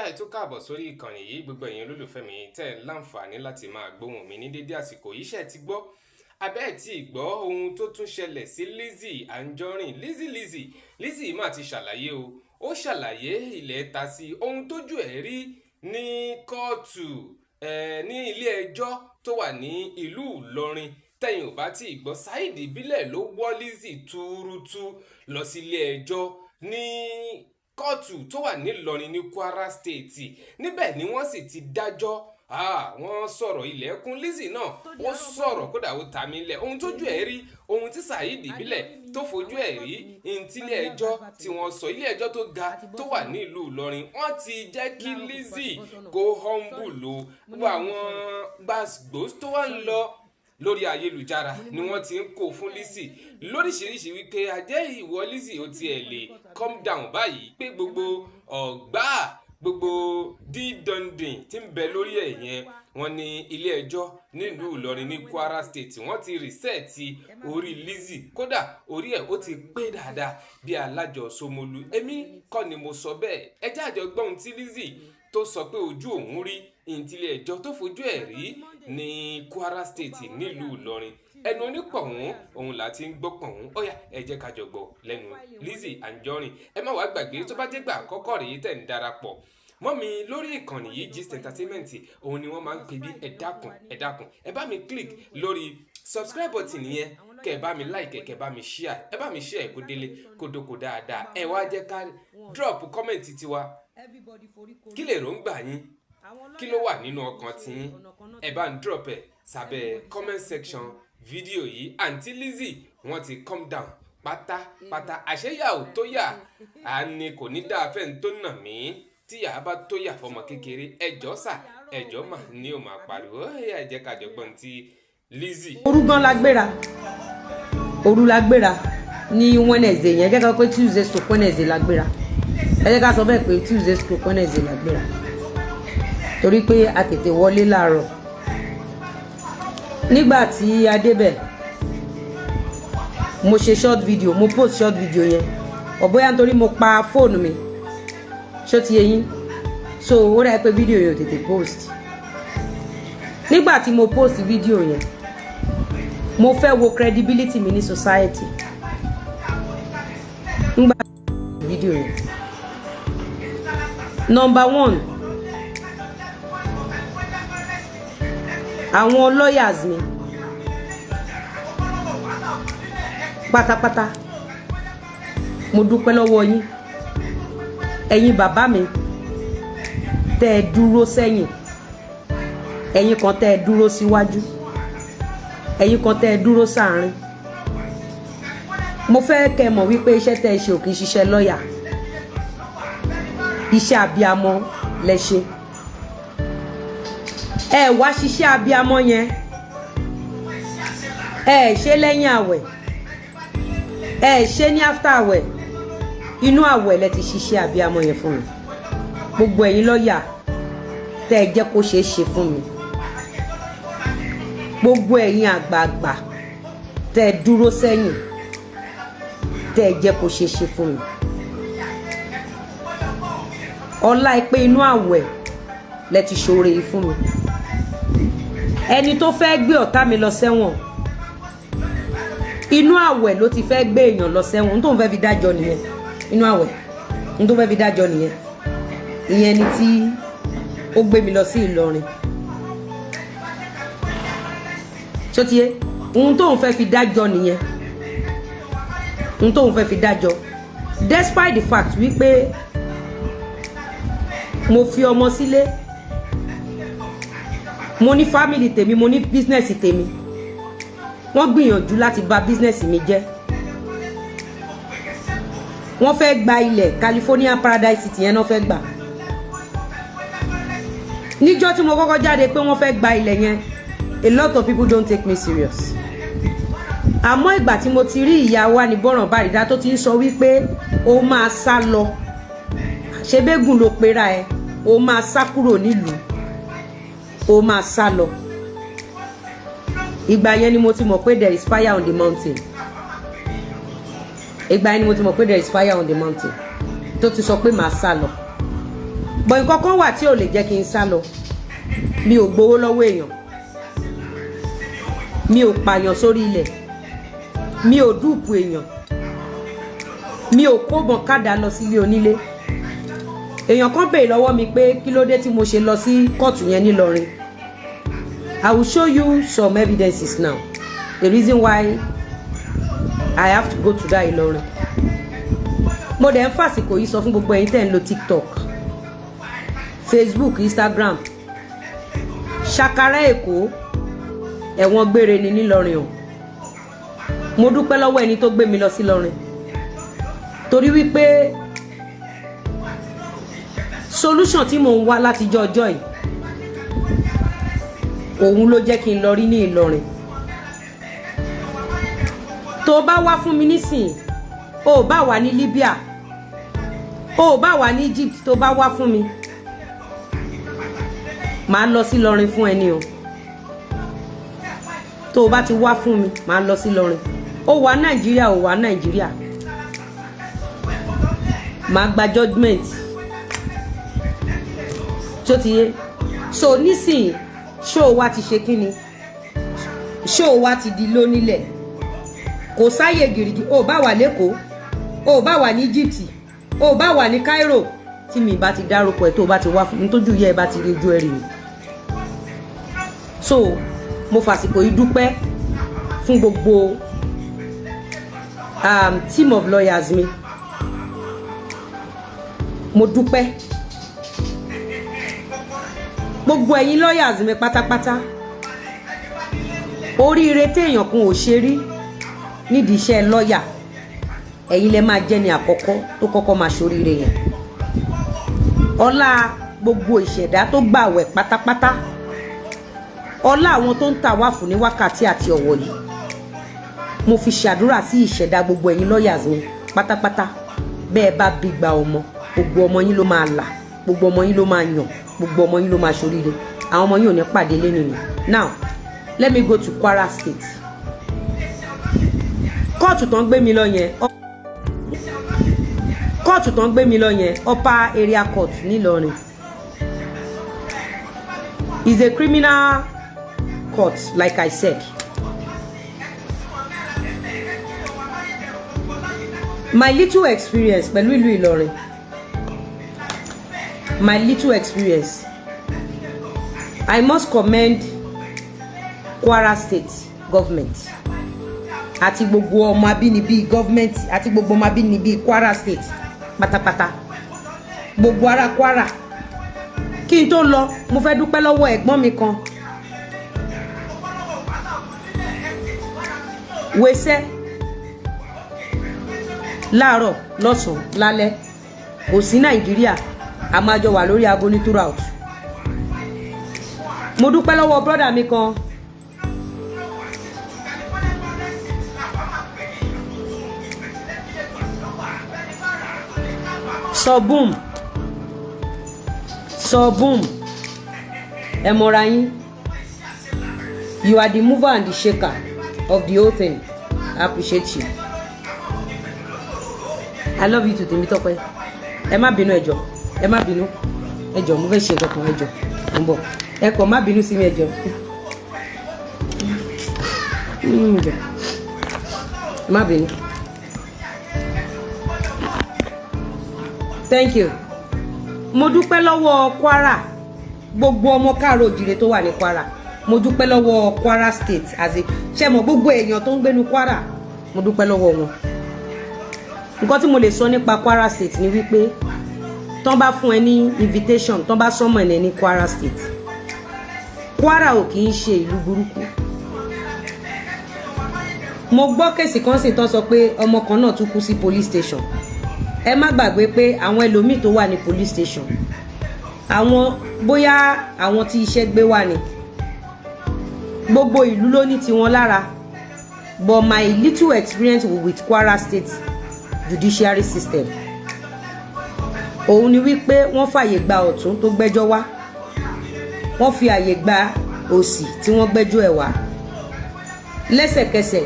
Ẹ tún káàbọ̀ sórí ìkànnì yìí. Gbogbo ẹ̀yin olólùfẹ́ mi tẹ́ ẹ̀ láǹfààní láti máa gbóhùn mi ní dédé àsìkò yìí, ṣe ti gbọ́ abẹ́ ẹ̀ tí gbọ́ ohun tó tún ṣẹlẹ̀ sí Lizzy Anjorin? Lizzy, Lizzy, Lizzy mà ti ṣàlàyé o. Ó ṣàlàyé ilẹ̀ ta sí ohun tójú ẹ̀ rí ní kóòtù ẹ̀ ní ilé ẹjọ́ tó wà ní ìlú Ìlọrin. Tẹ̀yin ò bá tí ì gbọ́, Saheed Ìbílẹ̀ ló wọ́ Lizzy túrútú lọ sí ilé ẹjọ́ ní kóòtù tó wà nílọrin ní Kwara State. Níbẹ̀ ni wọ́n sì ti dájọ́. Wọ́n sọ̀rọ̀ ilẹ̀kùn. Lizzy náà ó sọ̀rọ̀, kódà ó ta mí lẹ̀, ohun tójú ẹ̀ rí, ohun tí Saheed Ìbílẹ̀ tó fojú ẹ̀ rí, ntílé ẹjọ́ tí wọ́n sọ, ilé ẹjọ́ tó ga tó wà nílùú Ìlọrin. Wọ́n ti jẹ́ kí Lizzy kó humble o. Gbogbo àwọn gbàgbós tó wà ń lọ lórí ayélujára ni wọ́n ti ń kó fún Lizzy lóríṣiríṣi wípé ajẹ́ ìwọ Lizzy ó tiẹ̀ lè calm down báyìí, pé gbogbo ọ̀gbá, gbogbo dídọ̀ndìn tí ń bẹ lórí ẹ̀ yẹn, wọ́n ní ilé ẹjọ́ nílùú Ìlọrin ní Kwara State, wọ́n ti reset orí Lizzy. Kódà orí ẹ̀ ó ti pé dáadáa bí alájọ Ṣómólú. Èmi kọ́ ni mo sọ bẹ́ẹ̀. Ẹ jẹ́ àjọ gbọ́n tí Lizzy tó sọ pé ojú òun rí, ìtìlẹ̀ ẹjọ́ tó fojú ẹ̀ rí ní Kwara State nílùú Ìlọrin. Ẹnu onípọ̀hún òun là ti ń gbọ́ pọ̀hún. Ó yá, ẹ jẹ́ ká jọ gbọ́ lẹ́nu Lizzy Anjorin. Ẹ má wàá gbàgbé, tó bá jẹ́ gbà àkọ́kọ́ rèé tẹ̀ ń darapọ̀ mọ́ mi lórí ìkànnì yìí, Gist Entertainment òun ni wọ́n máa ń pè bí. Ẹ dákun, ẹ dákun, ẹ bá mi click lórí subscribe button yẹn, kẹ ẹ bá mi like, kẹ ẹ bá mi share, ẹ bá mi share kó délé kó dóko dáadáa. Ẹ wá jẹ́ ká drop comment tiwa. Kí lè ròǹgbà yín? Kí ló wà nínú ọkàn tiyín? Ẹ bá ń drop ẹ sábẹ́ comment section fídíò yìí. Àǹtí Lizzy, wọ́n ti calm down pátápátá. Àṣeyà ò tó yà á ní kò ní dáa fẹ́ ń tó nà mí. Tíyà bá tó yà fọmọ kékeré, ẹjọ́ sà, ẹjọ́ mà ní ò máa pariwo. Ẹ jẹ́ ká jọ gbọ́n tí Lizzy. Òru gan la gbéra, òru la gbéra ní Wednesday yẹn. Jẹ́ ká pé Tuesday stroke Wednesday la gbéra. Ẹ jẹ́ ká sọ bẹ́ẹ̀ pé Tuesday stroke Wednesday la gbéra, torí pé a tètè wọlé láàárọ̀. Nígbà tí a débẹ̀, mo ṣe short video, mo post short video yẹn. Ọ̀bóyá nítorí mo pa fóònù mi, ṣó ti yé yín? So ó dà pé fídíò yẹn ò tètè post. Nígbà tí mo post fídíò yẹn, mo fẹ́ wo credibility mi ní society. Nígbà fídíò yẹn, number one, àwọn lawyers mi pátápátá, mo dúpẹ́ lọ́wọ́ yín. Ẹ̀yin bàbá mi tẹ́ ẹ dúró sẹ́yìn, ẹ̀yin kan tẹ́ ẹ dúró síwájú, ẹ̀yin kan tẹ́ ẹ dúró sáàárín, mo fẹ́ kẹ́ ẹ mọ̀ wípé iṣẹ́ tẹ́ ẹ ṣe ò kì í ṣiṣẹ́ lọ́ọ̀yà, iṣẹ́ abiyamọ lẹ ṣe. Ẹ wá ṣiṣẹ́ abiyamọ yẹn, ẹ ṣe lẹ́yìn àwẹ̀, ẹ ṣe ní after àwẹ̀, inú àwẹ̀ lẹ ti ṣiṣẹ́ abiyamọ yẹn fún mi. Gbogbo ẹ̀yin lọ́ọ̀yà tẹ́ ẹ jẹ́ kó ṣeé ṣe fún mi, gbogbo ẹ̀yin àgbààgbà tẹ́ ẹ dúró sẹ́yìn, tẹ́ ẹ jẹ́ kó ṣeé ṣe fún mi, ọlá ẹ pé inú àwẹ̀ lẹ ti ṣoore yìí fún mi. Ẹni tó fẹ́ gbé ọ̀tá mi lọ sẹ́wọ̀n, inú àwẹ̀ ló ti fẹ́ gbé èèyàn lọ sẹ́wọ̀n. N tó ń fẹ́ fi dájọ́ nìyẹn, inú àwẹ̀ n tó fẹ́ fi dájọ́ nìyẹn. Ìyẹn ni tí ó gbé mi lọ sí Ìlọrin. Ṣó ti yé? Ohun tó ń fẹ́ fi dájọ́ nìyẹn, ohun tó ń fẹ́ fi dájọ́, despite the fact wípé mo fi ọmọ sílé, mo ní family tèmi, mo ní business tèmi. Wọ́n gbìyànjú láti bà business mi jẹ́. Wọ́n fẹ́ gba ilẹ̀ California Paradise City yẹn náà fẹ́ gbà. Níjọ́ tí mo kọ́kọ́ jáde pé wọ́n fẹ́ gba ilẹ̀ yẹn, a lot of people don't take me serious. Àmọ́ ìgbà tí mo ti rí ìyá wa ní bọ́ràn bàrídá tó ti ń sọ wípé ó máa sá lọ, ṣe bẹ́gùn ló pera ẹ, ó máa sá kúrò nílùú, ó máa sá lọ, ìgbà yẹn ni mo ti mọ̀ pé there is fire on the mountain. Ìgbà yẹn ni mo ti mọ̀ pé there is fire on the mountain. Tó ti sọ pé màá sá lọ. But nǹkan kan wà tí ò lè jẹ́ kí n sá lọ. Mi ò gbowó lọ́wọ́ èèyàn, mi ò pààyàn sórí ilẹ̀, mi ò dupe èèyàn, mi ò kóbọn kádà lọ sílé onílé. Èèyàn kan béèrè lọ́wọ́ mi pé kí ló dé tí mo ṣe lọ sí kóòtù yẹn nílọrin. I will show you some evidences now, the reason why I have to go to that Ìlọrin. Mo dẹ̀ ń fàsìkò yìí sọ fún gbogbo ẹ̀yin tẹ́ ń lo TikTok, Facebook, Instagram, ṣàkàrà Èkó, ẹ̀wọ̀n gbére ni nílọrin o. Mo dúpẹ́ lọ́wọ́ ẹni tó gbé mi lọ sí Ìlọrin, torí wípé solution tí mò ń wá látijọ́ ọjọ́ yìí, òun ló jẹ́ kí n lọ rí ní Ìlọrin. Tó bá wá fún mi nísìnyí, o ò bá wà ní Libya, o ò bá wà ní Egypt, tó bá wá fún mi, màá lọ sí Ìlọrin fún ẹni o. Tó o bá ti wá fún mi, màá lọ sí Ìlọrin. Ó wà Nàìjíríà, ó wà Nàìjíríà, màá gba judgement tó ti yé. So nísìnyí, ṣó o wá ti ṣe kí ni, ṣó o wá ti di lónílẹ̀, kò sáyè gìrìgì. O bá wà lẹ́kọ̀ọ́, o bá wà ní Egypt, o bá wà ní Cairo, tí mi bá ti dárúkọ ẹ, tó o bá ti wá fún mi, tójú yẹ ẹ bá ti rí, ojú ẹ rí mi. So mo fàsìkò yìí dúpẹ́ fún gbogbo team of lawyers mi. Mo dúpẹ́ gbogbo ẹ̀yin lawyers mi pátápátá. Oríire téèyàn kan ò ṣe rí nídìí iṣẹ́ lọ́ọ̀yà, ẹ̀yin lẹ máa jẹ́ ní àkọ́kọ́ tó kọ́kọ́ máa ṣoríire yẹn. Ọlá gbogbo ìṣẹ̀dá tó gbàwẹ̀ pátápátá, ọlá àwọn tó ń tà wá fún ní wákàtí àti ọ̀wọ̀ yìí, mo fi ṣàdúrà sí ìṣẹ̀dá gbogbo ẹ̀yin lawyers mi pátápátá. Bẹ́ẹ̀ bá bí gba ọmọ, gbogbo ọmọ yín ló máa là, gbogbo ọmọ yín ló máa yàn, gbogbo ọmọ yín ló máa ṣoríire. Àwọn ọmọ yín ò ní pàdé lẹ́nu ni. Now let me go to Kwara State. Kóòtù tó ń gbé mi lọ yẹn, kóòtù tó ń gbé mi lọ yẹn, Upper Area Court nílọrin, is a criminal court, like I said. My little experience pẹ̀lú ìlú Ìlọrin, my little experience, I must commend Kwara State government àti gbogbo ọmọ abínibí government àti gbogbo ọmọ abínibí Kwara State pátápátá, gbogbo ará Kwara. Kí n tó lọ, mo fẹ́ dúpẹ́ lọ́wọ́ ẹ̀gbọ́n mi kan wẹsẹ́ láàárọ̀, lọ́sàn-án, lálẹ́. Kò sí Nàìjíríà, a máa jọ wà lórí aago ní throughout. Mo dúpẹ́ lọ́wọ́ brother mi kan, Sọ boom, sọ boom, ẹ mọ̀ra yín. You are the mover and the shaker of the whole thing. I appreciate you. I love you too. Tèmítọ́pẹ́, ẹ má bínú, ẹ jọ̀ọ́, ẹ má bínú, ẹ jọ̀ọ́. Mo fẹ́ ṣe nǹkan kan, ẹ jọ̀ọ́, mo ń bọ̀. Ẹ kàn má bínú sí mi, ẹ jọ̀ọ́. Ẹ má bínú. Thank you. Mo dúpẹ́ lọ́wọ́ Kwara, gbogbo ọmọ káàró òjìrè tó wà ní Kwara. Mo dúpẹ́ lọ́wọ́ Kwara State as a ṣe mọ̀, gbogbo èèyàn tó ń gbénu Kwara, mo dúpẹ́ lọ́wọ́ wọn. Nǹkan tí mo lè sọ nípa Kwara State ni wípé tán bá fún ẹ ní invitation, tán bá sọmọ ẹ ní Kwara State, Kwara ò kì í ṣe ìlú burúkú. Mo gbọ́ case kan sì tán sọ pé ọmọ kan náà tún kú sí police station. Ẹ má gbàgbé pé àwọn ẹlòmíì tó wà ní police station, àwọn bóyá àwọn tí iṣẹ́ gbé wà ní, gbogbo ìlú ló ní tiwọn lára. But my little experience with Kwara State judiciary system, òun ni wípé wọ́n fàyè gba ọ̀tún tó gbẹ́jọ́ wá, wọ́n fi àyè gba òsì tí wọ́n gbẹ́jọ́ ẹ̀ wá lẹ́sẹ̀kẹsẹ̀.